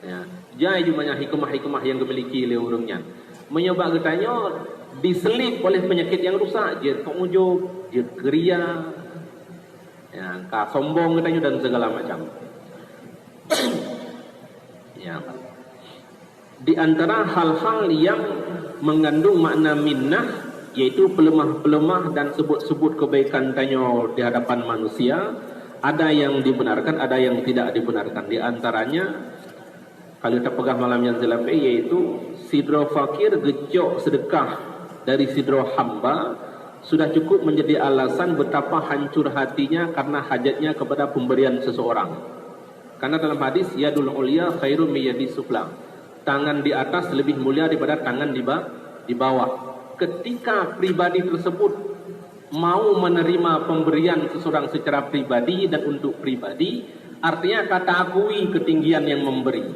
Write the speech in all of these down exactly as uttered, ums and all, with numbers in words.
Ya, jai ju banyak hikmah-hikmah nyang geumiliki lé ureuëng nyan. Meunyoe bak geutanyoe diselip oleh peunyakét nyang rusak, jeuet keu ujub, jeuet keu riya, ya, ka sombong geutanyoe dan segala macam. Ya. Di antara hal-hal yang mengandung makna minnah, yaitu peuleumah-peuleumah dan sebut-sebut kebaikan tanyoe di hadapan manusia, ada yang dibenarkan, ada yang tidak dibenarkan. Di antaranya, kalau kita peugah malam yang tadi, yaitu sidroe fakir geucok sedekah dari sidroe hamba, sudah cukup menjadi alasan betapa hancur hatinya karena hajatnya kepada pemberian seseorang. Karena dalam hadis, "Yadul ulya khairum min yadis sufla." Tangan di atas lebih mulia daripada tangan di, ba- di bawah. Ketika pribadi tersebut mau menerima pemberian seseorang secara pribadi dan untuk pribadi, artinya ka ta akui ketinggian yang memberi.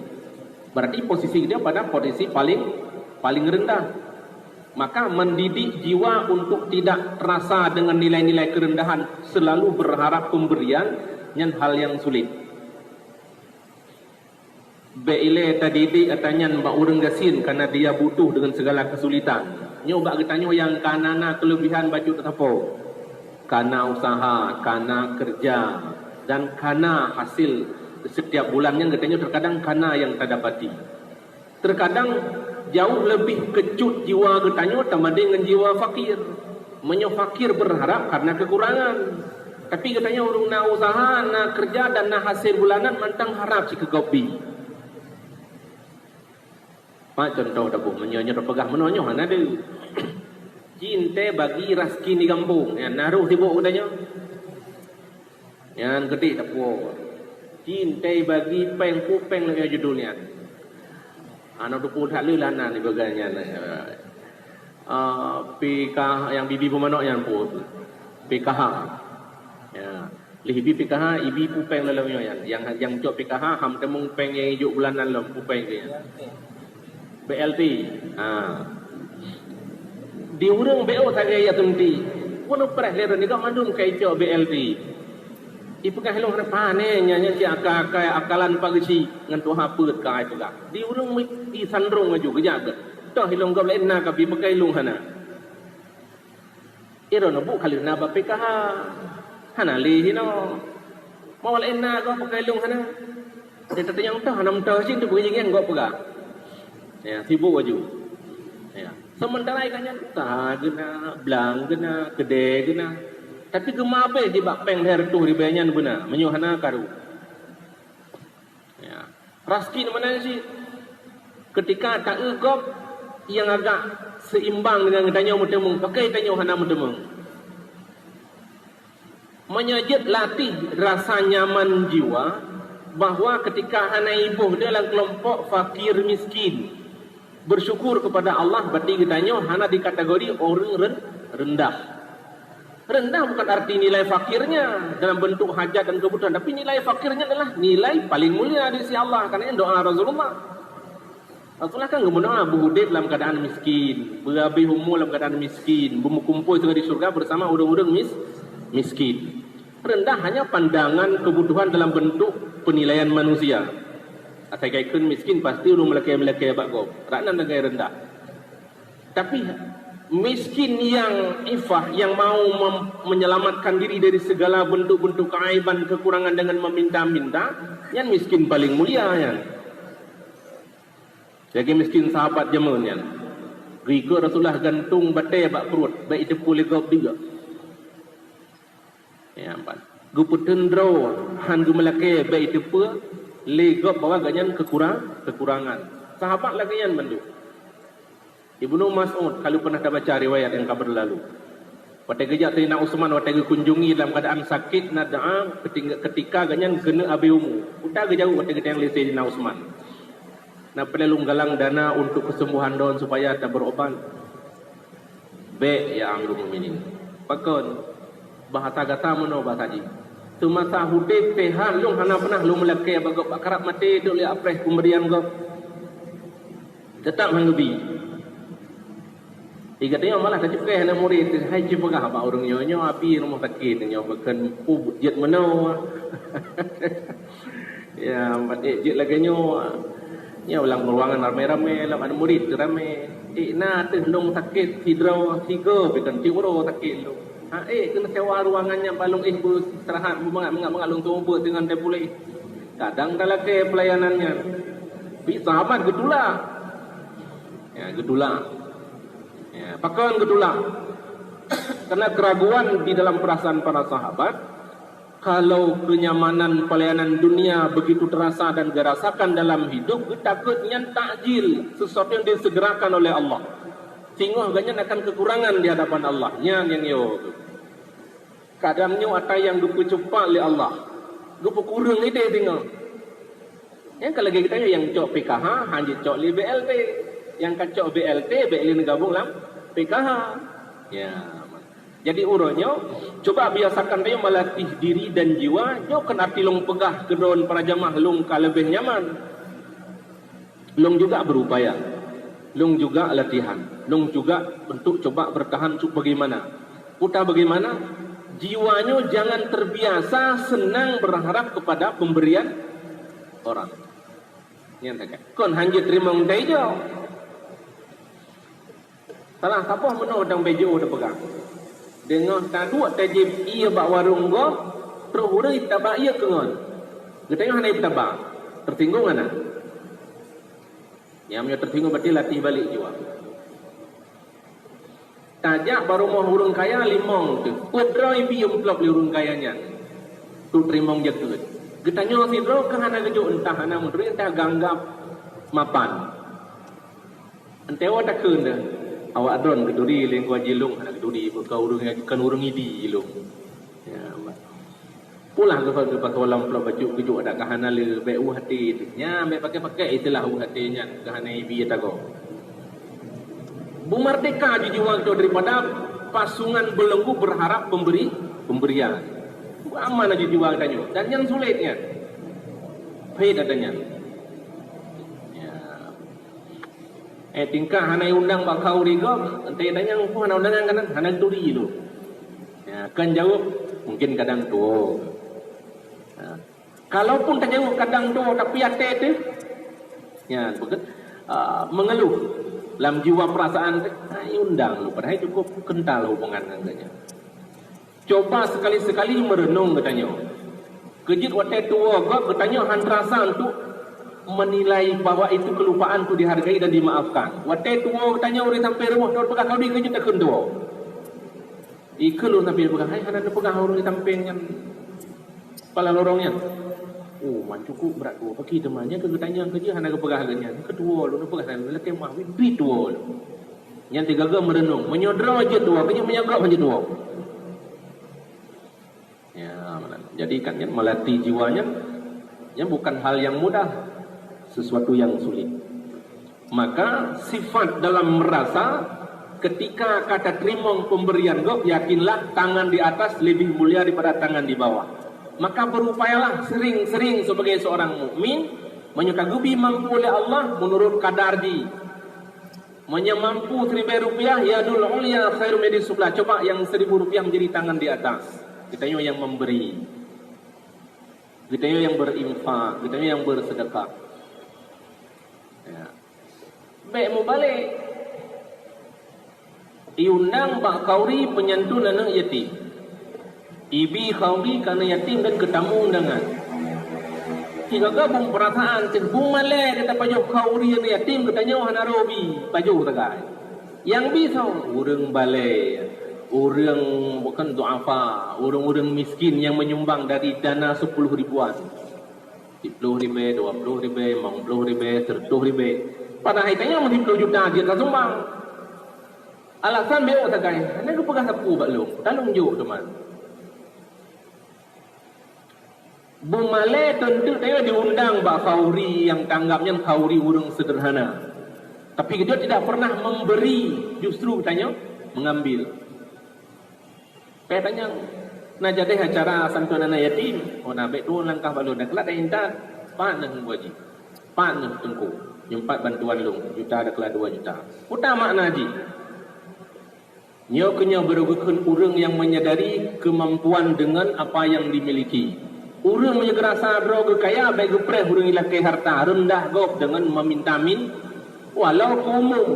Berarti posisi dia pada posisi paling paling rendah. Maka mendidik jiwa untuk tidak terasa dengan nilai-nilai kerendahan, selalu berharap pemberian, nyan hal yang sulit. Bék ilée tadidik ata nyan bak ureuëng gasien karena dia butuh dengan segala kesulitan. Nyoe bak geutanyoe nyang kana na kelebihan bacut teusapo. Kana usaha, kana kerja, dan kana hasil setiap bulan nyan geutanyoe terkadang kana nyang tadapati. Terkadang jauh lebih kecut jiwa geutanyoe tabanding ngon jiwa fakir. Meunyoe fakir berharap karena kekurangan, tapi geutanyoe ureuëng na usaha, na kerja dan na hasil bulanan mantong harap sikeugop bi. Pat contoh taboh meunyoe nyoe tapeugah meunoe nyoe hana deuh. Cinta bagi raseuki di gampông, ya, na roh sibok geutanyoe. Nyan geudik tapuo. Cinta bagi péng, peue péng lagée judul nyan. Aneuk teupeu that lé lah nan ibagai nyan. Ah, P K H nyang bibi peumanok nyan peue? P K H. Ya. Lih ibi P K H, ibi peue péng lom nyoe nyan. Nyang nyang cok P K H ham teumeung péng nyang ijok bulanan lom peue péng nyan. B L T. Ha. Di ureuëng B O sagai ya tunti. Pun preh lé ni gak mandum kai cok B L T. Ipeugah ilong hana pane nyan nyan cit aka-aka akalan pageusi ngan tuha peuet ka ai peugah. Di ureuëng mi- di sandrong aju geujak geuh. Toh ilong gob laén na kabi peugah ilong hana. Iro neubuk kali na bak P K H. Hana lé hino. Mau laén na gob peugah ilong hana. Dia tatanyong toh hana meutoh cit tu peugah nyan gob peugah. Ya, sibuk aju. Ya. Sementara ikan nyan usaha geuh na, blang geuh na, keudè geuh na. Tapi geumabeh jibak péng lhèe reutôh ribèe nyan beuna, meunyoe hana karu. Ya. Raseuki meunan cit. Ketika taeu gob nyang agak seimbang dengan geutanyoe meuteumeung, pakè tanyoe hana meuteumeung. Meunyoe jeuet latih rasa nyaman jiwa bahwa ketika hana iboh dia lam keulompok fakir miskin, bersyukur kepada Allah, berarti geutanyoe hana dikategori ureuëng ren- rendah. Rendah bukan arti nilai fakirnya dalam bentuk hajat dan kebutuhan, tapi nilai fakirnya adalah nilai paling mulia di sisi Allah. Karena doa Rasulullah. Rasulullah kan geumeudoa beuudép lam keuadaan miskin, beuhabéh umu lam keuadaan miskin, beumeukumpôi teungoh di syurga bersama ureuëng-ureuëng mis- miskin. Rendah hanya pandangan kebutuhan dalam bentuk penilaian manusia. Asai ka ikheun miskin pasti ureuëng meulakée-meulakée bak gob. Rak nan lagée rendah. Tapi miskin yang ifah, yang mau mem- menyelamatkan diri dari segala bentuk-bentuk keaiban, kekurangan dengan meminta-minta, nyan miskin paling mulia nyan. Lagée miskin sahabat jameun nyan. Geukheun Rasulullah gantung batée bak pruet, bék jiteupeu lé gob juga. Ya, empat. Geupeuteun droe, han geumeulakée bék jiteupeu lé gob bahwa gobnyan keukurang- kekurangan. Sahabat lagée nyan bandum. Ibnu Mas'ud, kalau pernah tabaca riwayat nyang ka berlalu. Watée geujak Saidina Utsman, watée geukunjungi dalam keadaan sakit, na doa ketika, ketika gobnyan keuneuk habéh umu. Uta geujaweueb watée geutanyong lé Saidina Utsman. Na peureulée lôn galang dana untuk kesembuhan droen supaya taberobat? Bék, ya Amirul Mukminin. Pakon? Bahasa gata meunoe bahasa jih. Seumasa udeb sehat lôn hana pernah lôn meulakée bak gob, bak karab maté dok lé apreh pemberian gob. Teutap han geubi. Di gata nyoe malah tacukéh aneuk murit, hai ci peugah bak ureuëng nyoe, nyoe abi rumoh sakét nyoe bukon peue jeuet meunoe. Ya, ban ék jeuet lagée nyoe. Nyoe lam ruangan ramé-ramé, lam aneuk murit ramé. Ék na teuh lôn sakét sidroe, sigoe pih kon cit uroe sakét lôn. Ha, ék keuneuk sewa ruangan nyan bak lôn éh beuistirahat, beumangat-mangat lôn tueng beuet deungon teupuléh. Kadang talakée peulayanan nyan. Pih sahabat geutulak. Ya, geutulak. Ya, pakon geutulak? Karena keraguan di dalam perasaan para sahabat, kalau kenyamanan pelayanan dunia begitu terasa dan dirasakan dalam hidup, geutakot nyan takjil, sesuatu yang disegerakan oleh Allah. Singoh gobnyan akan kekurangan di hadapan Allah. Nyan nyang yo. Kadang nyoe ata nyang geupeucupat lé Allah, geupeukureueng idéh singoh. Nyang ka lagée geutanyoe nyang cok P K H, hana jicok lé B L T. Nyang ka cok B L T, bék lé neugabong lam P K H. Ya. Jadi uroe nyoe, cuba biasakan tanyoe melatih diri dan jiwa. Nyoe kon arti lôn peugah keudroe para jamaah lôn ka leubeh nyaman. Lôn juga berupaya. Lôn juga latihan. Lôn juga untuk coba bertahan untuk bagaimana. Putar bagaimana? Jiwa nyoe jangan terbiasa senang berharap kepada pemberian orang. Nyan sagai. Kon hana jiteurimong teuh ijo. Salah saboh meunoe dang bejo teupeugah. Deungoe taduek tajép ié bak warong gob, trok ureuëng taba ié keungon. Geutanyoe hana peutaba. Teusinggung hana? Nyang meunyoe teusinggung berarti latih balik jiwa. Tajak bak rumoh ureuëng kaya limong teuh. Peuet droe ibi amplop lé ureuëng kaya nyan. Trok teurimong jakeuet. Geutanyoe sidroe ka hana geujok entah hana meuturi entah ganggab mapan. Entah awak takheun dah. Awak droe geuturi lé gua jilong hana geuturi bukan ureuëng kon ureuëng idi jilong. Ya, pulah geupasoe lam plok bacut geujok dak ka hana le bék u hati. Nya bék pakai-pakai istilah u hati nyan ka hana ibi tago. Bumerdeka jijiwa daripada pasungan belenggu berharap pemberi pemberian. Aman jijiwa tanyoe dan nyan sulit nyan. Phe dah nyan. Ya. Eh, tingkah hana undang bak khauri gob, entah tanyong pun hana undangan kan, hana turi lu. Ya, kan jawab, mungkin kadang tuo. Ya. Kalaupun tajawab kadang tuo, tapi até teuh, ya, begitu, ah, mengeluh lam jiwa perasaan teuh, ai undang lu, padahai cukup kental hubungan dengan dia. Coba sekali-sekali merenung geutanyoe. Keujeuet watée tuwo gob geutanyoe hana rasa untuk menilai bahwa itu kelupaan tu dihargai dan dimaafkan. Watée tuwo geutanyoe ureuëng sampai rumoh, tuwo peugah kau di keujeuet takheun tuwo. Ikheun ureuëng sampai peugah, hai hana neupeugah ureuëng sampai nyan pala lorong nyan. Oh, man cukup brat tuwo. Paki teuma nyan keu geutanyoe keujeuet hana geupeugah lagée nyan. Keu tuwo lôn neupeugah lagée mah, wih, duit tuwo lôn. Nyan tiga-tiga merenung. Meunyoe droe jeuet dua, keujeuet meunyoe gob jeuet dua. Ya, jadi kan nyan melatih jiwa nyan, nyan bukan hal yang mudah, sesuatu yang sulit. Maka sifat dalam merasa ketika ka tateurimong pemberian gob, yakinlah tangan di atas lebih mulia daripada tangan di bawah. Maka berupayalah sering-sering sebagai seorang mukmin meunyoe ka geubi mampu oleh Allah menurut kadar jih. Meunyoe mampu siribée rupiah, yadul ulya khairum minadis sufla. Coba nyang seribu rupiah menjadi tangan di atas. Geutanyoe nyang memberi. Geutanyoe nyang berinfak, geutanyoe nyang bersedekah. Ya. Bék mubalek. Iundang bak khauri penyantun aneuëk yatim. Ibi khauri keu aneuëk yatim dan keu tamu undangan. Tiga gabung perasaan teuh beumalée gata pajoh khauri aneuëk yatim geutanyoe hana robi pajoh sagai. Nyang bi soe? Ureuëng balée, ureuëng bukan duafa, ureuëng-ureuëng miskin nyang menyumbang dari dana sepuluh ribuan. Siploh ribée, dua ploh ribée, limong ploh ribée, seureutôh ribée. Padahai tanyoe meusiploh juta jeuet tasumbang. Alasan bék sagai, hana geupeugah sapeue bak lôn, talung jok teuma. Beumalée teuntu tanyoe diundang bak khauri nyang tanggap nyan khauri ureuëng sederhana. Tapi geutanyoe tidak pernah memberi, justru tanyoe mengambil. Peh tanyong, na jadeh acara santuan aneuk yatim, oh na bék tuwoe langkah bak lôn, dakeulat intat, pat neuh Teungku Haji, pat neuh Teungku, nyumpat bantuan lôn, juta dakeulat dua juta. Peue makna jih? Nyoe keuh nyoe baru geukheun ureuëng nyang menyadari kemampuan dengan apa yang dimiliki. Ureuëng meunyoe geurasa droe geukaya, bék geupreh ureuëng ilakée harta, reundah gob deungon meminta min walau keu umum.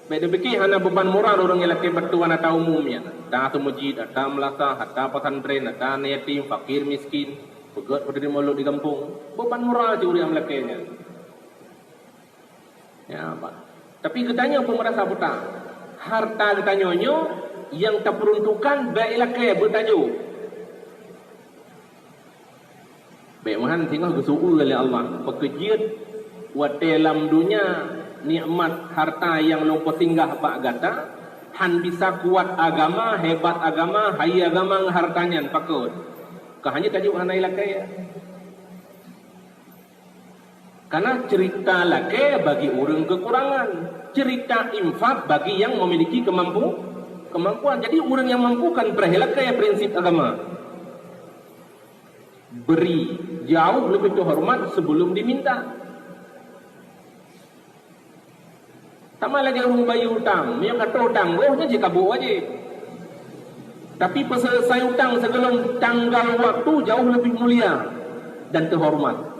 Bék dipike hana beuban moral ureuëng ilakée bantuan ata umum nyan. Ata seumeujid, ata meulasah, ata pesantren, ata aneuk yatim, fakir miskin, peugét peuteurimong lôn di gampông. Beuban moral cit ureuëng ilakée nyan. Ya, bah. Tapi geutanyoe peumeurasa buta. Harta geutanyoe nyoe nyang tapeuruntukkan bék ilakée beutajok. Bék meuhan singoh geuseu'eue lé Allah. Peukeujeuet watée lam donya nikmat harta nyang lôn peusinggah bak gata han bisa kuat agama, hebat agama, hai agama ngon harta nyan pakon. Ka hana tajok hana ilakée. Karena cerita lakée bagi ureuëng kekurangan, cerita infak bagi yang memiliki kemampu, kemampuan. Jadi ureuëng yang mampu kan preh lakée prinsip agama. Beri jauh lebih terhormat sebelum diminta. Sama lagée ureuëng bayeue utang, meunyoe ka troh utang, roh nyan jikabok aja. Tapi peuselesai utang sigohlom tanggal waktu jauh lebih mulia dan terhormat.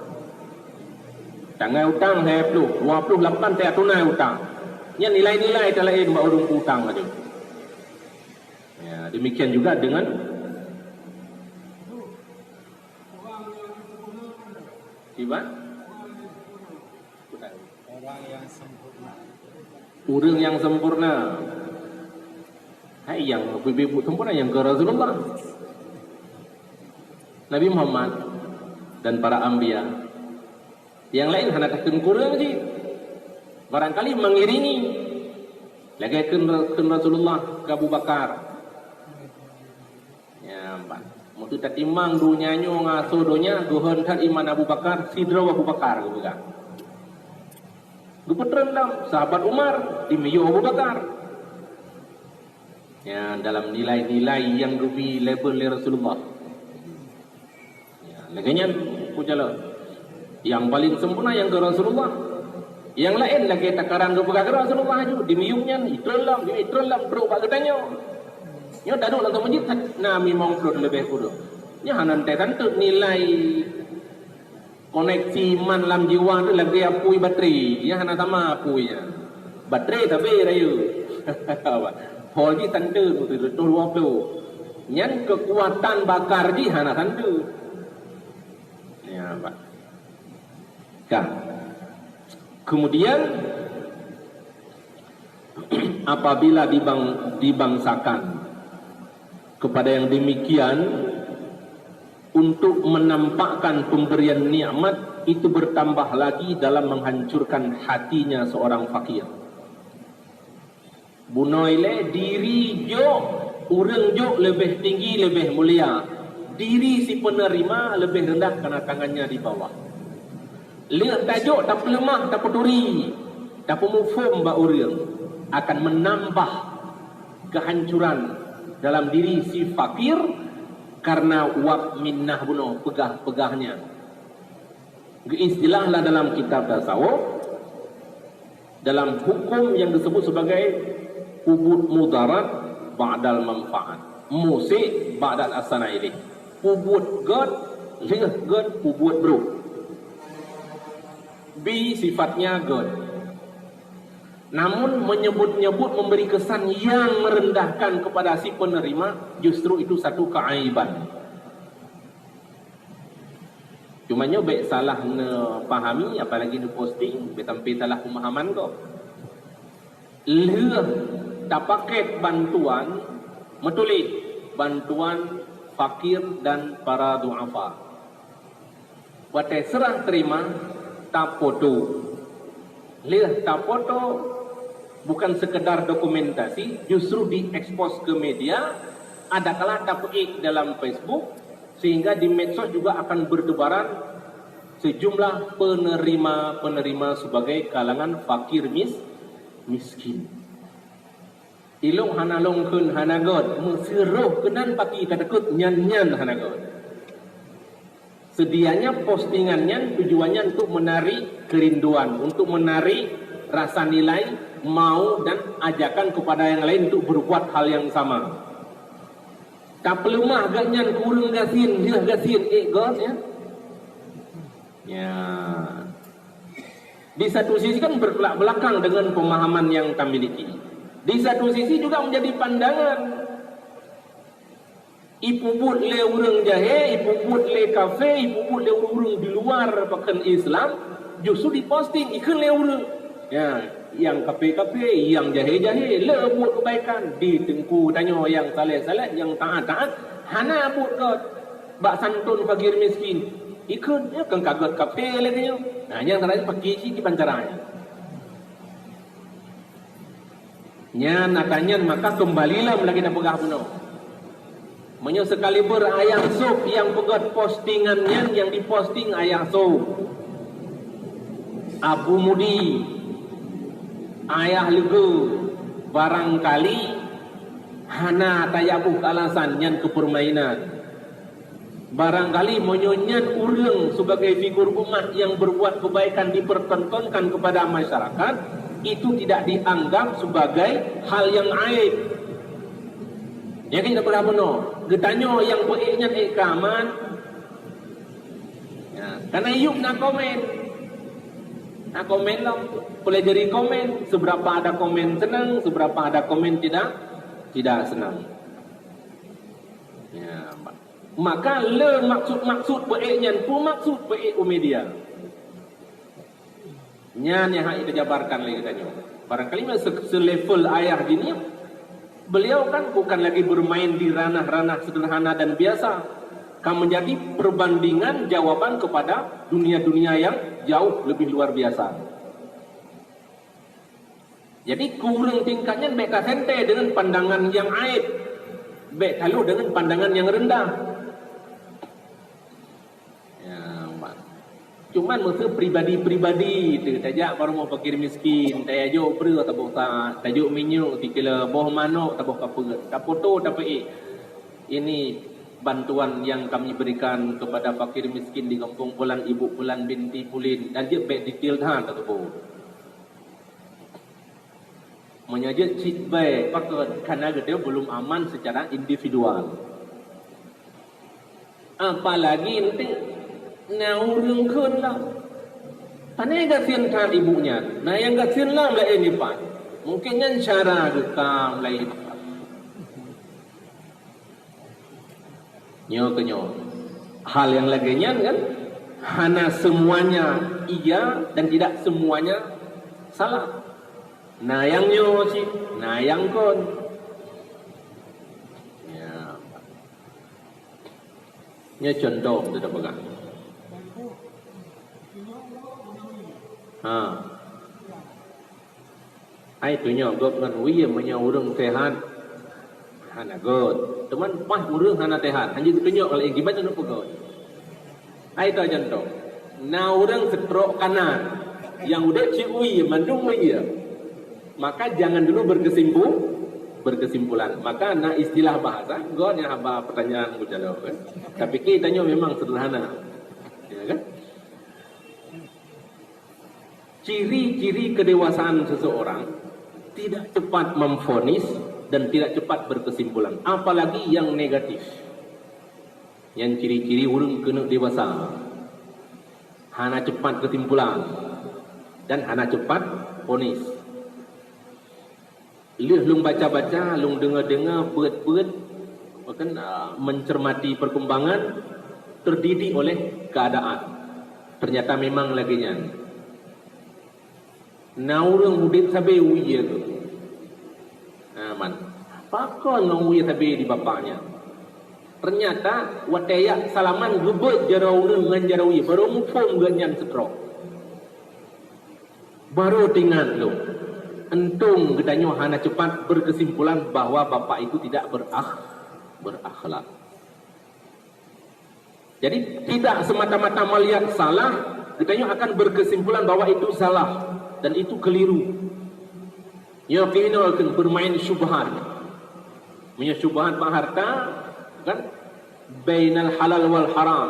Tanggai utang lhée ploh, dua ploh lapan teuka tunai utang. Nyan nilai-nilai talaén bak ureuëng utang aja. Ya, demikian juga dengan Iban? Orang yang sempurna. Ureuëng nyang sempurna. Hai nyang sempurna nyang keu Rasulullah. Nabi Muhammad dan para anbiya. Nyang laén hana takheun kureueng cit. Barangkali mengiringi. Lagée kheun, kheun Rasulullah keu Abu Bakar. Ya, ban. Meunyoe tatimang donya nyoe ngon asoe donya, geuhon that iman Abu Bakar, sidroe Abu Bakar geupeugah. Geupeutreun lom sahabat Umar, dimiyueb Abu Bakar. Ya, dalam nilai-nilai nyang geubi label lé Rasulullah. Ya, lagée nyan, ku calon. Nyang paleng sempurna nyang keu Rasulullah. Nyang laén lagée takaran geupeugah keu Rasulullah aju, dimiyueb nyan, itreun lom, itreun lom, brok bak geutanyoe. Nyoe taduek lam meuseujid na mimong ploh leubeh kureueng. Nyoe hana teutantu nilai koneksi iman lam jiwa tu lagée apui batri. Nyan hana sama apui nyan. Batri tapi rayeuk. Pol jih tantu beutôi dua puluh. Nyan kekuatan bakar jih hana tantu. Ya, Pak. Ka. Kemudian, apabila dibang-, dibangsakan kepada yang demikian, untuk menampakkan pemberian nikmat, itu bertambah lagi dalam menghancurkan hatinya seorang fakir. Bunoe lé diri jok, ureuëng jok leubeh tinggi, leubeh mulia. Diri si penerima leubeh rendah karena tangannya di bawah. Lheueh tajok tapeuleumah, tapeuturi, tapeumuphom bak ureuëng akan menambah kehancuran dalam diri si fakir karena uap minnah bunoe peugah-peugahnya. Geuistilah lah dalam kitab tasawuf, dalam hukum yang disebut sebagai peubuet mudarat ba'dal manfaat, musik ba'dal hasanah ilih. Peubuet gét, lheueh gét peubuet brok. Bi sifatnya gét. Namun menyebut-nyebut memberi kesan yang merendahkan kepada si penerima, justru itu satu keaiban. Cuma nyoe bék salah neupahami, apalagi neuposting, bék sampai salah pemahaman kok. Lheueh tapaket bantuan, meutuléh bantuan fakir dan para duafa. Watée serah terima, tapoto. Lheueh tapoto bukan sekedar dokumentasi, justru diekspos ke media, adakala tapeuék dalam Facebook, sehingga di medsos juga akan bertebaran sejumlah penerima-penerima sebagai kalangan fakir mis-, miskin. Ilong hana long kheun hana gét, meusiroh keunan paki ka takot nyan-nyan hana gét. Sedianya postingan nyan tujuannya untuk menarik kerinduan, untuk menarik rasa nilai, mau dan ajakan kepada yang lain untuk berbuat hal yang sama. Tapeuleumah gobnyan keu ureuëng gasien, lheueh gasien ék gob, ya. Ya. Di satu sisi kan bertolak belakang dengan pemahaman yang tamiliki. Di satu sisi juga menjadi pandangan. Ipubuet lé ureuëng jahé, ipubuet lé kafé, ipubuet lé ureuëng di luar pakon Islam, justru diposting, ikheun lé ureuëng. Ya, nyang kafé-kafé, nyang jahé-jahé, le buet keubaikan, di teungku tanyoe nyang saleh-saleh, nyang taat-taat, hana buet göt. Bak santôn fakir miskin, ikheun, ya, keu ka göt kafé lagée nyoe. Nah, nyang raya pakri cit kiban cara nyan. Nyan ata nyan maka keumbali lom lagée na peugah bunoe. Meunyoe seukaliber ayah sôb nyang peugöt postingan nyan nyang diposting ayah sôb, Abu Mudi, ayah leugo, barangkali hana tayaboh alasan nyan keu peurmainan. Barangkali meunyoe nyan ureuëng sebagai figur umat yang berbuat kebaikan dipertontonkan kepada masyarakat, itu tidak dianggap sebagai hal yang aib. Nyan kan tapeugah bunoe, geutanyoe nyang peuék nyan ék keu aman. Ya, karena Ayub na komen. Na komen lom, pelajari komen, seberapa ada komen senang, seberapa ada komen tidak tidak senang. Ya, maka le maksud-maksud peuék nyan, peue maksud peuék u media. Nyan nyang hana teujabarkan lé geutanyoe. Barangkali memang se-, selevel ayah jih nyan, beliau kan bukan lagi bermain di ranah-ranah sederhana dan biasa, ka menjadi perbandingan jawaban kepada dunia-dunia yang jauh lebih luar biasa. Jadi, keu ureuëng tingkat nyan bék tasentée deungon pandangan nyang aib, bék taloh deungon pandangan nyang reundah. Ya, mak. Cuman meuseu pribadi-pribadi teuh, tajak bak rumoh fakir miskin, tayajok breueh taboh taat, tajok minyeuk sikilo, boh manok taboh kapeuet, tapoto tapeuék. Ini bantuan yang kami berikan kepada fakir miskin di kampung pulan, ibu pulan, binti pulan, dan jeuet bék detail that tateupeue. Meunyoe jeuet cit bék, pakon? Karena geutanyoe belum aman secara individual. Apalagi nanti na ureuëng kheun lah. Pane gasien that ibu nyan, na nyang gasien lam laén ipat. Mungkin nyan cara geukam laén ipat. Nyoe keuh nyoe. Hal yang lagée nyan kan hana semuanya iya dan tidak semuanya salah. Na nyang nyoe cit, na nyang kon. Ya. Nyoe contoh teuh tapeugah. Ha. Ai tunyok gob ngon wie meunyoe ureuëng sehat hana göt. Teuma paih ureuëng hana sehat, hana geutunyok lé kiban nyan peugöt. Ai ta contoh, na ureuëng stroke kanan, nyang udeb cit wie, mandum wie. Maka jangan dulu berkesimpu-, berkesimpulan. Maka na istilah bahasa, gob nyang haba pertanyaan geucalok, kan. Tapi kita nyoe memang sederhana. Ya kan? Ciri-ciri kedewasaan seseorang tidak cepat memvonis dan tidak cepat berkesimpulan, apalagi yang negatif. Nyan ciri-ciri ureuëng keuneuk dewasa. Hana cepat kesimpulan dan hana cepat vonis. Lheueh lôn baca-baca, lôn deungoe-deungoe, peuet-peuet, bahkan, ah, mencermati perkembangan, terdidik oleh keadaan. Ternyata memang lagée nyan. Na ureuëng udeb sabe wie geuh. Aman. Pakon ngon wie sabe di bapak nyan? Ternyata watée jak salaman geubeuet jaroe ureuëng ngon jaroe wie, barô muphom geuh nyan stroke. Barô teuingat lom, untông geutanyoe hana cepat berkesimpulan bahwa bapak itu tidak berakh-, berakhlak. Jadi, tidak semata-mata melihat salah, geutanyoe akan berkesimpulan bahwa itu salah dan itu keliru. Nyoe keunoe keuh bermain syubhat. Meunyoe syubhat bak harta, kan, bainal halal wal haram.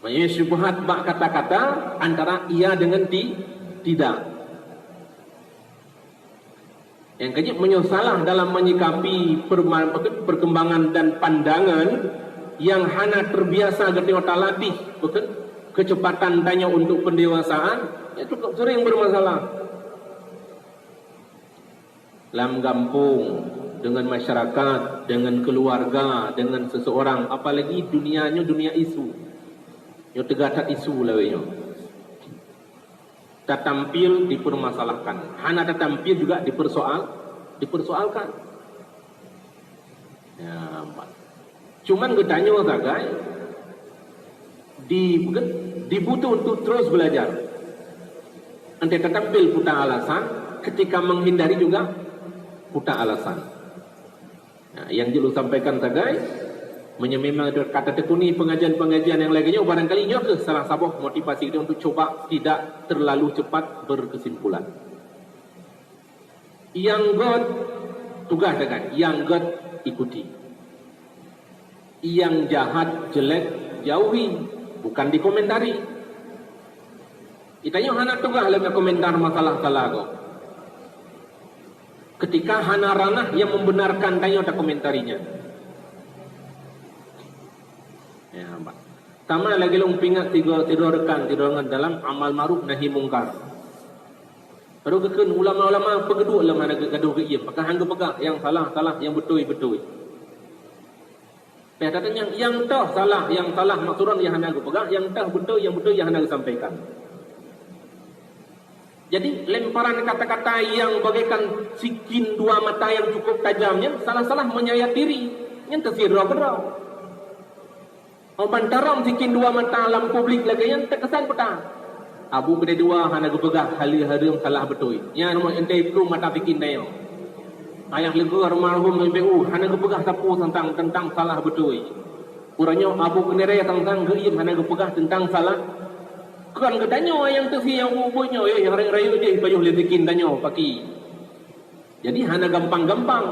Meunyoe syubhat bak kata-kata, antara iya dengan ti-, tidak. Nyang keujeuet, meunyoe salah dalam menyikapi perma-, perkembangan dan pandangan nyang hana terbiasa geutanyoe talatih, bukan, kecepatan tanyoe untuk pendewasaan, ya cukup sering bermasalah. Lam gampông, dengan masyarakat, dengan keluarga, dengan seseorang, apalagi dunia nyoe dunia isu. Nyoe teuga that isu lawét nyoe. Tatampil dipermasalahkan, hana tatampil juga dipersoal, dipersoalkan. Ya, cuman geutanyoe sagai di, dibutuh untuk terus belajar. Antai tatampil puta alasan, ketika menghindari juga puta alasan. Nah, nyang jeuet lôn sampaikan sagai, meunyoe memang ka tateukuni pengajian-pengajian nyang lagée nyoe, barangkali nyoe kheueh salah saboh motivasi kita untuk coba tidak terlalu cepat berkesimpulan. Nyang gét tugaih sagai, nyang gét ikuti. Nyang jahat jelek jauhi, bukan dikomentari. Geutanyoe hana tugaih lom takomentar masalah salah gob. Ketika hana ranah nyang membenarkan tanyoe takomentari nyan. Ya, bah. Sama lagée lôn pingat tiga, tiga rekan, tiga rekan dalam amal ma'ruf nahi mungkar. Baru geukheun ulama-ulama peugeuduek lom hana gadoh geuiem, pakon han geupeugah nyang salah, salah, nyang beutôi, beutôi. Pih tatanyong, nyang toh salah, nyang salah maksud droe nyang hana geupeugah, nyang toh beutôi, nyang beutôi nyang hana geusampaikan. Jadi, lemparan kata-kata nyang bagaikan sikin dua mata nyang cukup tajam nyan salah-salah menyayat diri, nyan teusidroe keudroe. Oh, ban tarom sikin dua mata lam publik lagée nyan teukesan peue ta. Abu keudeh dua hana geupeugah haleue hareuem salah beutôi. Nyan rumoh ente plueng mata sikin tanyoe. Ayah leugo almarhum M P U hana geupeugah sapeue teuntang, teuntang salah beutôi. Uroe nyoe Abu Keunere sang-sang geuiem hana geupeugah teuntang salah. Kon geutanyoe nyang teusie nyang buet-buet nyoe, eh, rayeuk-rayeuk jih pajoh lé sikin tanyoe paki. Jadi hana gampang-gampang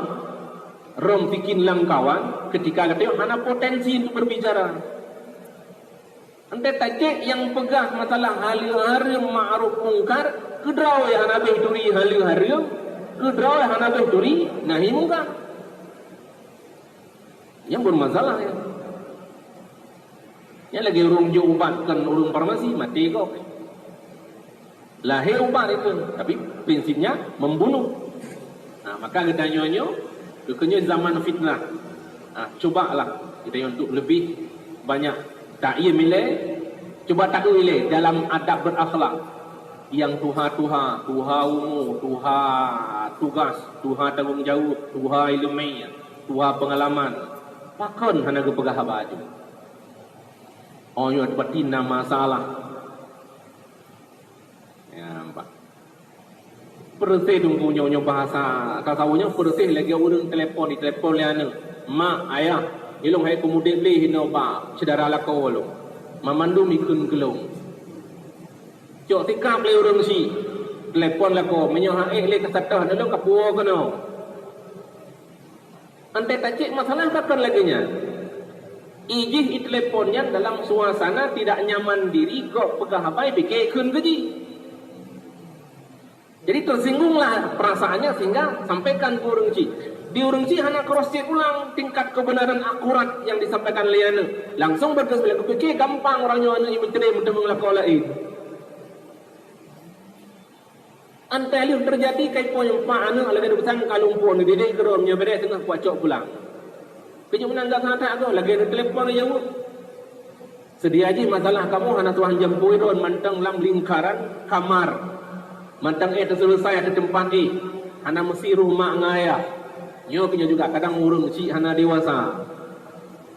rom sikin lam kawan ketika geutanyoe hana potensi untuk berbicara. Antai tacek nyang peugah masalah haleue hareuem ma'ruf mungkar, keudroe hana beh turi haleue hareuem, keudroe hana beh turi nahi mungkar. Nyang bermasalah nyan. Nyan lagée ureuëng jok ubat kon ureuëng farmasi, maté gob. Lahé ubat itu, tapi prinsipnya membunuh. Nah, maka geutanyoe nyoe, keukeunyoe zaman fitnah. Nah, cubalah kita untuk lebih banyak taiem ilée, cuba taeu ilée dalam adab berakhlak. Nyang tuha-tuha, tuha umu, tuha tugas, tuha tanggong jaweueb, tuha iéleumé, tuha peungalaman, pakon hana geupeugah haba jih? Oh, nyoe pasti na masalah. Ya, nampak. Peureuséh teungku nyoe, nyoe bahasa tasawuf nyoe peureuséh lagée ureuëng telepon, ditelepon lé aneuëk. "Mak, ayah, ilong hai kumudeb lé hinoe ba syedara lakoe lôn. Mamandum ikheun keu lôn." Cok sikap lé ureuëng syiek. Telepon lakoe, meunyoe han ék lé ka satoh, neulong ka puwoe keunoe. Antai tacek masalah pakon lagée nyan. Ijih itelepon nyan dalam suasana tidak nyaman diri, gob peugah haba pike kheun keu jih. Jadi tersinggunglah perasaannya sehingga sampaikan ke ureuëng syiek. Di ureuëng syiek hana cross check ulang tingkat kebenaran akurat yang disampaikan lé aneuëk. Langsung berkesimpulan, kupike gampang uroe nyoe aneuëk nyang meuteumé meuteumé lakoe laén. Antai lheueh teujadi kai po nyang pat aneuëk lagée deupesan ka lumpuh neudidik keudroe meunyoe beuréh teungoh kuacok pulang. Keu nyoe meunan gata that goh lagée neutelepon jaweueb. Seudia jih masalah kamoe hana tuhan jampu idon mantong lam lingkaran kamar. Mantong éh teuseuleusai ateueh teumpat éh. Hana meusi roh mak ngon ayah. Nyoe keu nyoe juga kadang ureuëng syiek hana dewasa.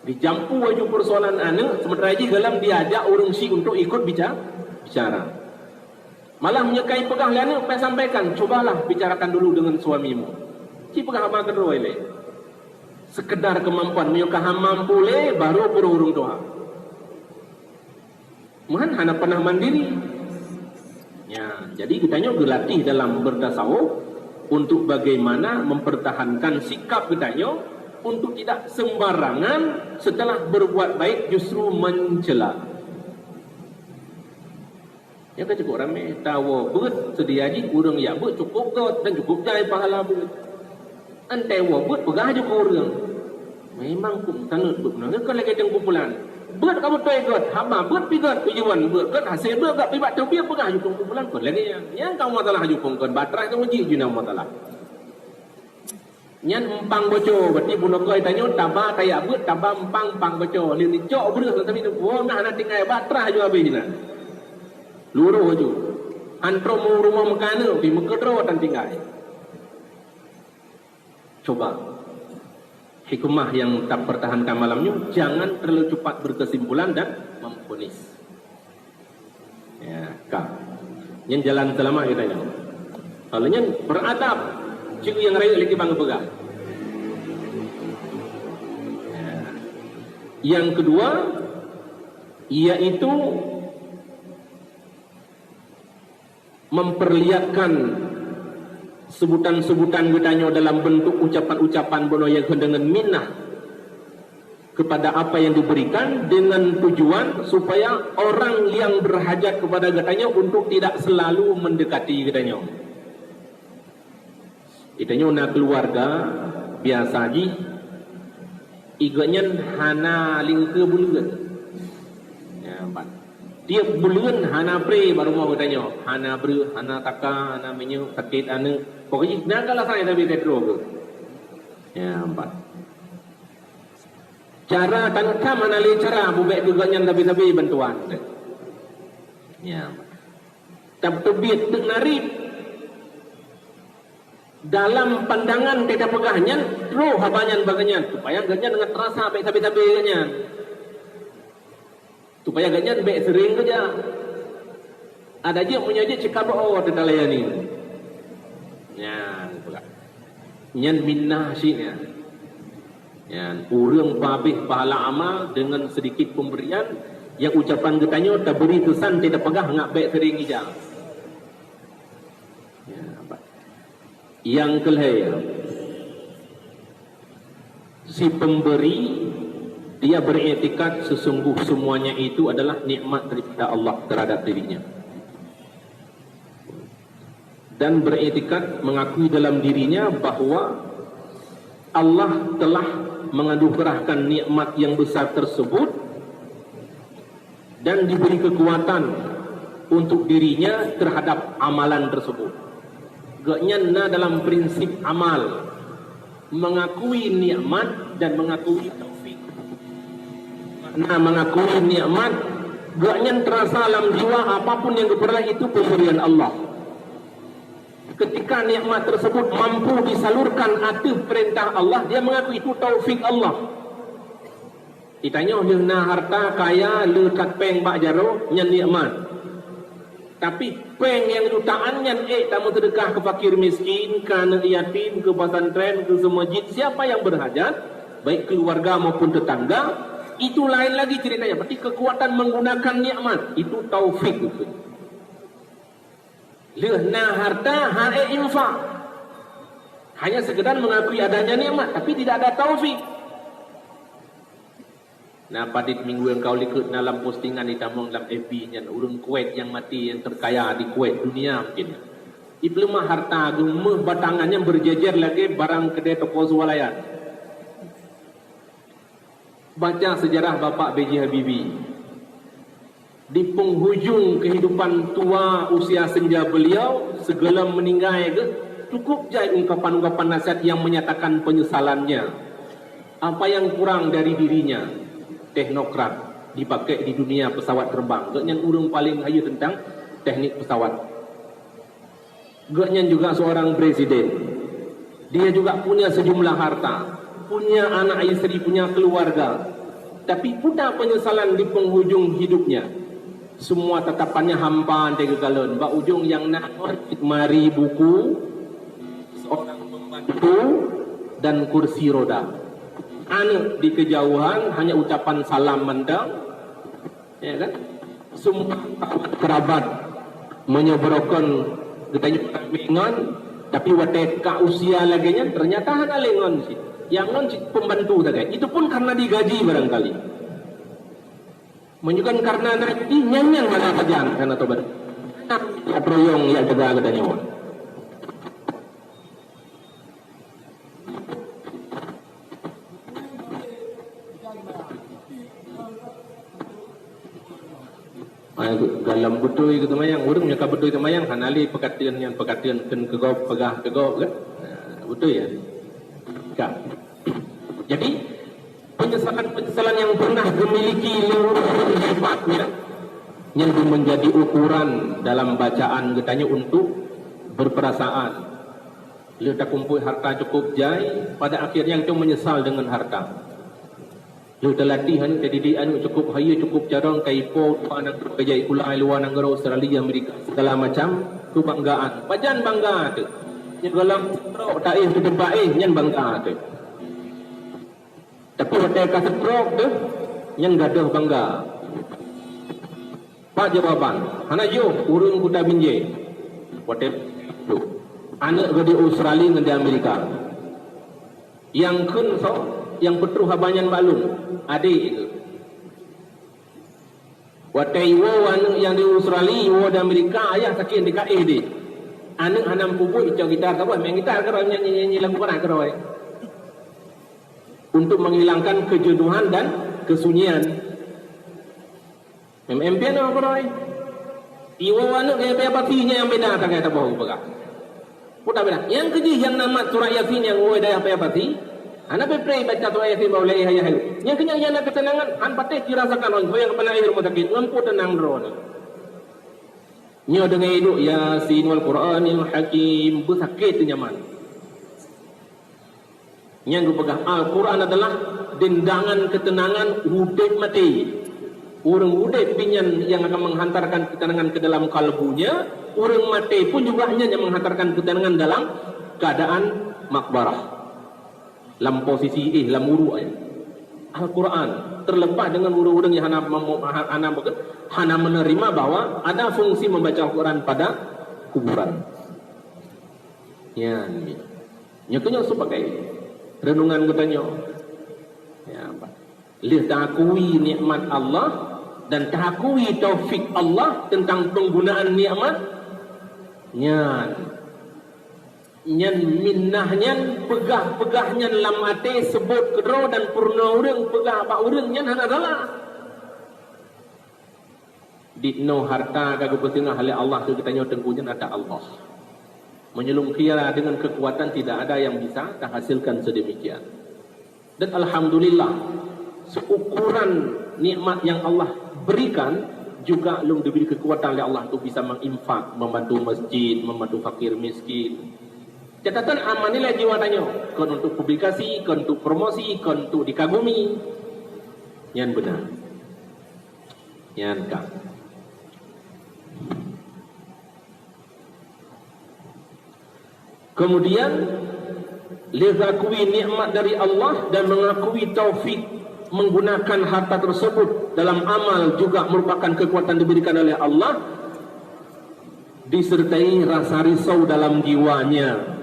Dijampu laju persoalan aneuëk, sementara jih galam diajak ureuëng syiek untuk ikut bica-, bicara. Malah meunyoe ka ipeugah lé aneuëk, payah sampaikan, "Cobalah bicarakan dulu dengan suamimu." Ci peugah haba keudroe lé. Sekedar kemampuan, meunyoe ka han mampu lé, baru peureuh ureuëng tuha. Meuhan hana pernah mandiri. Ya, jadi geutanyoe geulatih dalam bertasawuf untuk bagaimana mempertahankan sikap geutanyoe untuk tidak sembarangan setelah berbuat baik justru mencela. Nyan ka cukup ramé. Tawoe beuet, seudia jih ureuëng jak beuet cukup göt dan cukup jai pahala beuet. Antée woe beuet peugah ju keu ureuëng, "Memang kum taneut beuet meunan." Nyan kon lagée teungku pulan. Beuet ka beutôi göt, haba beuet pi göt, tujuan beuet göt, hasé beuet göt, pi bak teubiet peugah ju teungku pulan, kon lagée nyan. Nyan ka masalah ju kon, kon batrah tu uji ju na masalah. Nyan empang boco, berarti bunoe koi tanyoe taba tajak beuet, taba empang, empang boco. Lheueh neucok breueh lam sabi, woe na hana tinggai, batrah ju habéh jinan. Luroh ju. Antroe mu rumoh meukaneuk pi meukeudroe tan tinggai. Coba. Hikmah yang tapertahankan malam nyoe, jangan terlalu cepat berkesimpulan dan memvonis. Ya, ka. Nyan jalan seulamat geutanyoe. Kalau nyan beradab, cikgu nyang rayeuk lagi bang peugah. Ya. Yang kedua, yaitu memperlihatkan sebutan-sebutan geutanyoe dalam bentuk ucapan-ucapan bunoe nyang keuh deungon minah kepada apa yang diberikan dengan tujuan supaya orang yang berhajat kepada geutanyoe untuk tidak selalu mendekati geutanyoe. Geutanyoe na keuluwarga biasa jih, i gobnyan hana lingkeu buleuen. Ya, ban. Tiep buleuen hana pre bak rumoh geutanyoe, hana breueh, hana taka, hana minyeuk, sakét aneuk. Pokok jih na alasan nyang sabe-sabe droe geuh. Ya, ban. Cara taneuk tham hana lé cara, bubek keu gobnyan sabe-sabe bantuan. Ya, ban. Tab teubiet teuk narit. Dalam pandangan teuka peugah nyan, troh haba nyan bak gobnyan, supaya gobnyan ngat rasa bèk sabe-sabe gobnyan. Supaya gobnyan bèk seuring geujak. Ada jeuet meunyoe jeuet cit ka beuo teuka layani. Nyan peugah. Nyan minah cit nyan. Nyan ureueng peuhabéh pahala amal deungon seudikit pemberian, nyang ucapan geutanyoe tabri keusan teuka peugah ngat bèk seuring geujak. Ya, ba-, Nyang keulhèe, si pemberi, dia beriktikad sesungguh semuanya itu adalah nikmat daripada Allah terhadap dirinya. Dan beriktikad mengakui dalam dirinya bahwa Allah telah menganugerahkan nikmat yang besar tersebut dan diberi kekuatan untuk dirinya terhadap amalan tersebut. Gobnyan na dalam prinsip amal, mengakui nikmat dan mengakui taufik. Makna mengakui nikmat, gobnyan terasa lam jiwa apapun yang geupeuroleh itu pemberian Allah. Ketika nikmat tersebut mampu disalurkan ateueh perintah Allah, dia mengakui itu taufik Allah. Geutanyoe lheueh na harta kaya le that péng bak jaroe, nyan nikmat. Tapi péng nyang jutaan nyan ék tameuseudeukah keu fakir miskin, keu aneuk yatim, keu pesantren, keu seumajid, siapa yang berhajat, baik keluarga maupun tetangga, itu lain lagi ceritanya. Berarti kekuatan menggunakan nikmat, itu taufik betul. Lheueh na harta, han ék infak. Hanya sekedar mengakui adanya nikmat, tapi tidak ada taufik. Na padit minggu nyang ka likot na lam postingan itamong lam F B nyan, ureueng Kuwait nyang maté nyang terkaya di Kuwait dunia mungkin. Ipeuleumah harta geuh, meuh batangan nyan berjejer lagèe barang keudè toko swalayan. Baca sejarah Bapak B J Habibie. Di penghujung kehidupan tua usia senja beliau, sebelum meninggai geuh, cukup jai ungkapan-ungkapan nasihat yang menyatakan penyesalannya. Apa yang kurang dari dirinya? Teknokrat, dipakai di dunia pesawat terbang. Gobnyan ureueng paling hayeue tentang teknik pesawat. Gobnyan juga seorang presiden. Dia juga punya sejumlah harta, punya anak isteri, punya keluarga. Tapi peue penyesalan di penghujung hidupnya. Semua tatapannya hampa teuka geukalon. Bak ujong nyang na mari buku, seorang pembantu, dan kursi roda. Aneuk di kejauhan hanya ucapan salam mantong. Ya kan? Semua kerabat meunyoe beurokon geutanyoe ramé ngon, tapi watèe ka usia lagèe nyan, ternyata hana lé ngon cit. Nyang ngon cit pembantu sagai. Itu pun karena digaji barangkali. Meunyoe kan karena na gaji, nyan-nyan hana pajan, hana tobat. Yak peuruyong yak teuga geutanyoe. Ah, dalam beutôi geuseumayang, ureuëng nyang ka beutôi seumayang hana lé peukateun nyan peukateun kheun keu gob peugah keu gob kan? Nah, beutôi ya. Ka. Jadi, penyesalan-penyesalan yang pernah dimiliki lé ureuëng hebatnya, nyan pun menjadi ukuran dalam bacaan geutanyoe untuk berperasaan. Lheueh takumpôi harta cukup jai, pada akhirnya engkau menyesal dengan harta. Lheueh talatih aneuk, tadidik aneuk cukup hayeue, cukup carông, ka ipo luwa nanggroe, ka jai sikula luwa nanggroe, Australia, Amerika, segala macam kebanggaan. Pajan bangga teuh? Nyan gohlom stroke taéh teuh teumpat éh, nyan bangga teuh. Tapi watée ka stroke teuh, nyan gadôh bangga. Pat jawaban? Hana jôh, ureuëng kuta binjée. Watée tu, aneuk geuh di Australia ngon di Amerika. Nyang kheun soe, nyang peutroh haba nyan bak lôn, adék geuh. Watée iwoe aneuk nyang di Australia, iwoe di Amerika, ayah sakét di kaéh deh. Aneuk hana meupubuet, icok gitar saboh, main gitar keudroe, nyanyi, nyanyi lagu Barat keudroe. Untuk menghilangkan kejenuhan dan kesunyian. Em, em pianoh keudroe. Iwoe aneuk gaya payah pati nyang beda sagai saboh geupeugah. Peue tabeda? Nyang keujih nyang na mat surat Yasin nyang woe dayah payah pati, hana peupreh baca surat Yasin bak ulée ayah. Nyang keujih nyang na keuteunangan, han patéh jirasakan lom, soe nyang keupeuna éh rumoh sakét, ngon peue teunang droeneuh. Nyoe deungon iduek Yasin wal Qur'anil Hakim, beusakét teuh nyaman. Nyang geupeugah Al-Quran adalah dendangan ketenangan udeb maté. Ureuëng udeb pih nyan nyang akan menghantarkan ketenangan ke dalam kalbunya, ureuëng maté pun juga nyan nyang menghantarkan ketenangan dalam keadaan makbarah. Lam posisi éh, lam uruek, ya. Al-Quran, terlepas dengan ureuëng-ureuëng yang hana, hana, hana menerima bahwa ada fungsi membaca Al-Quran pada kuburan. Nyan. Nyoe keuh nyoe sebagai renungan geutanyoe. Ya, lheueh taakui nikmat Allah dan taakui taufik Allah tentang penggunaan nikmat nyan. Nyan minnah nyan, peugah-peugah nyan lam até, seubot keudroe dan peurunoe ureuëng peugah bak ureuëng nyan hana salah. Dinoe harta ka geupeuteungoh lé Allah keu geutanyoe teungku nyan ata Allah. Meunyoe lôn kira dengan kekuatan, tidak ada yang bisa tahasilkan sedemikian. Dan alhamdulillah, seukuran nikmat yang Allah berikan, juga lôn diberi kekuatan oleh Allah untuk bisa menginfak, membantu masjid, membantu fakir miskin. Catatan amal nilai jiwa tanyoe, kon untuk publikasi, kon untuk promosi, kon untuk dikagumi. Nyan beuna. Nyan ka. Kemudian, lheueh akui nikmat dari Allah dan mengakui taufik menggunakan harta tersebut dalam amal juga merupakan kekuatan diberikan oleh Allah, disertai rasa risau dalam jiwanya.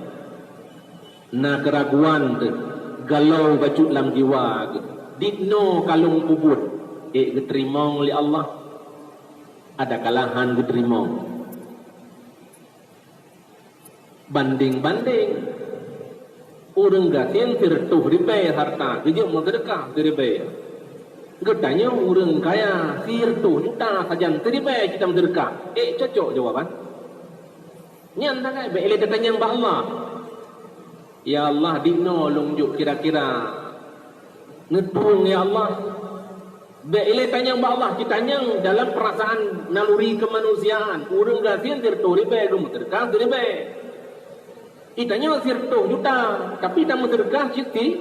Na keuraguan teuh, galô bacut lam jiwa geuh. Dinoe ka lôn peubuet, ék geuteurimong lé Allah, adakala han geuteurimong. Bandeng-bandeng. Ureuëng gasien sireutôh ribée harta, geujok meuseudeukah siribée. Geutanyoe ureuëng kaya sireutôh juta sajan siribée cit tameuseudeukah. Ék cocok jawaban? Nyan sagai, bék ilée tatanyong bak Allah. Ya Allah, dinoe lôn jok kira-kira neutulông, ya Allah. Bék ilée tanyong bak Allah, jitanyong dalam perasaan naluri kemanusiaan. Ureuëng gasien sireutôh ribée, geumeuteurka siribée. Jitanyong sireutôh juta, tapi tameuseudeukah cit si-,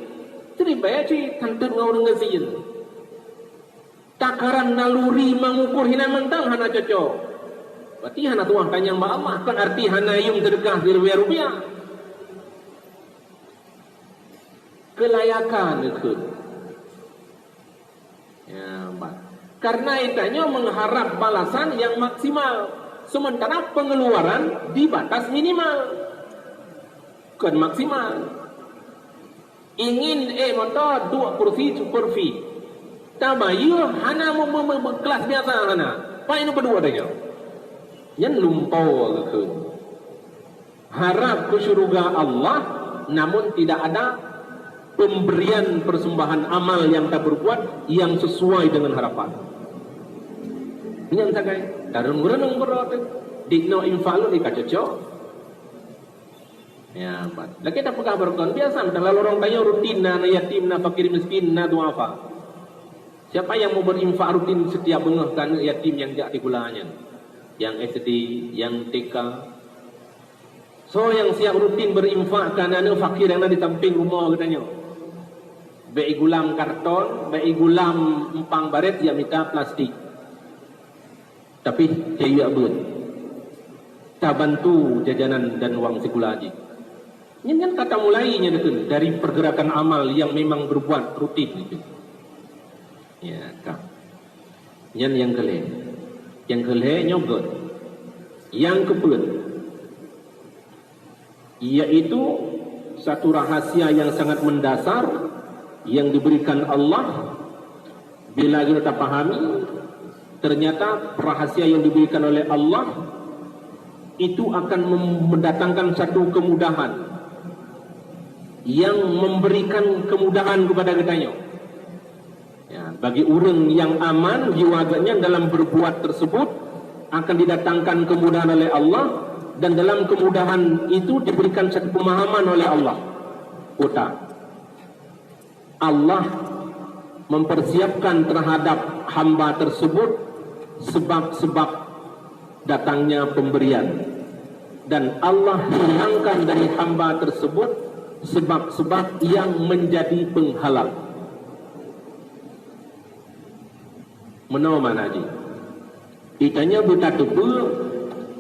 siribée cit, hantom ngon ureuëng gasien. Takaran naluri mengukur hina mantong hana cocok. Berarti hana tuah tanyong bak Allah, kon arti hana yum seudeukah siribée rupiah. Kelayakan keu. Ya, bah. Karena geutanyoe mengharap balasan yang maksimal, sementara pengeluaran di batas minimal. Kon maksimal. Ingin, eh, moto, duek kursi super fit. Tabayeue hana meu-, meu-, meu-, kelas biasa hana. Pai nu peue duek tanyoe. Nyan lumpoe geukheun. Harap keu syeuruga Allah, namun tidak ada pemberian persembahan amal yang taperbuat yang sesuai dengan harapan. Nyan sagai, tareung-reung beurot, dikno infak lôn ka cocok. Ya, lagèe tapeugah beureukan, biasa meunan lam lorong tanyoe rutin na, na yatim, na fakir miskin, na duafa. Siapa yang mau berinfak rutin setiap beungoh keu aneuk yatim nyang jak sikula nyan? Nyang S D, nyang T K. Soe nyang siap rutin berinfak keu aneuk-aneuk fakir nyang na di samping rumoh geutanyoe? Bèk igulam karton, bèk igulam empang barèt, ya mita plastik. Tapi cayue beuet. Tabantu jajanan dan wang sikula jih. Nyan kan ka tamulai nyan dikeue dari pergerakan amal yang memang berbuat rutin itu. Ya, ka. Nyan nyang keu lhèe. Nyang keu lhèe nyoe göt. Nyang keupeuet, yaitu satu rahasia yang sangat mendasar yang diberikan Allah. Bila kita pahami, ternyata rahasia yang diberikan oleh Allah itu akan mem-, mendatangkan satu kemudahan yang memberikan kemudahan kepada geutanyoe. Ya, bagi ureuëng yang aman jiwa geuhnyan dalam berbuat tersebut, akan didatangkan kemudahan oleh Allah, dan dalam kemudahan itu diberikan satu pemahaman oleh Allah. Kota. Allah mempersiapkan terhadap hamba tersebut sebab-sebab datangnya pemberian, dan Allah hilangkan dari hamba tersebut sebab-sebab yang menjadi penghalang. Meunoe makna jih. Geutanyoe beutateupeue,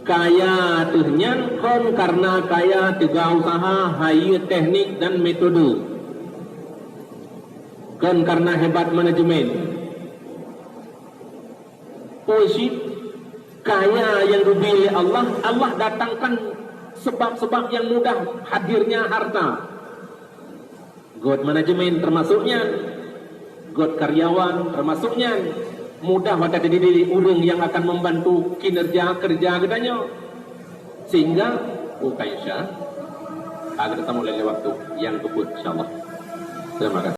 kaya teuh nyan kon karena kaya teuga usaha, hayeue teknik dan metode. Kon karena hebat manajemen. Peue cit kaya nyang geubri lé Allah, Allah datangkan sebab-sebab yang mudah hadirnya harta. Göt manajemen termasuk nyan. Göt karyawan termasuk nyan. Mudah watèe teudidik ureuëng nyang akan membantu kinerja kerja geutanyoe. Sehingga, oh, ka insya, akan tatamong lé waktu nyang keupeuet, insya Allah. Terima kasih.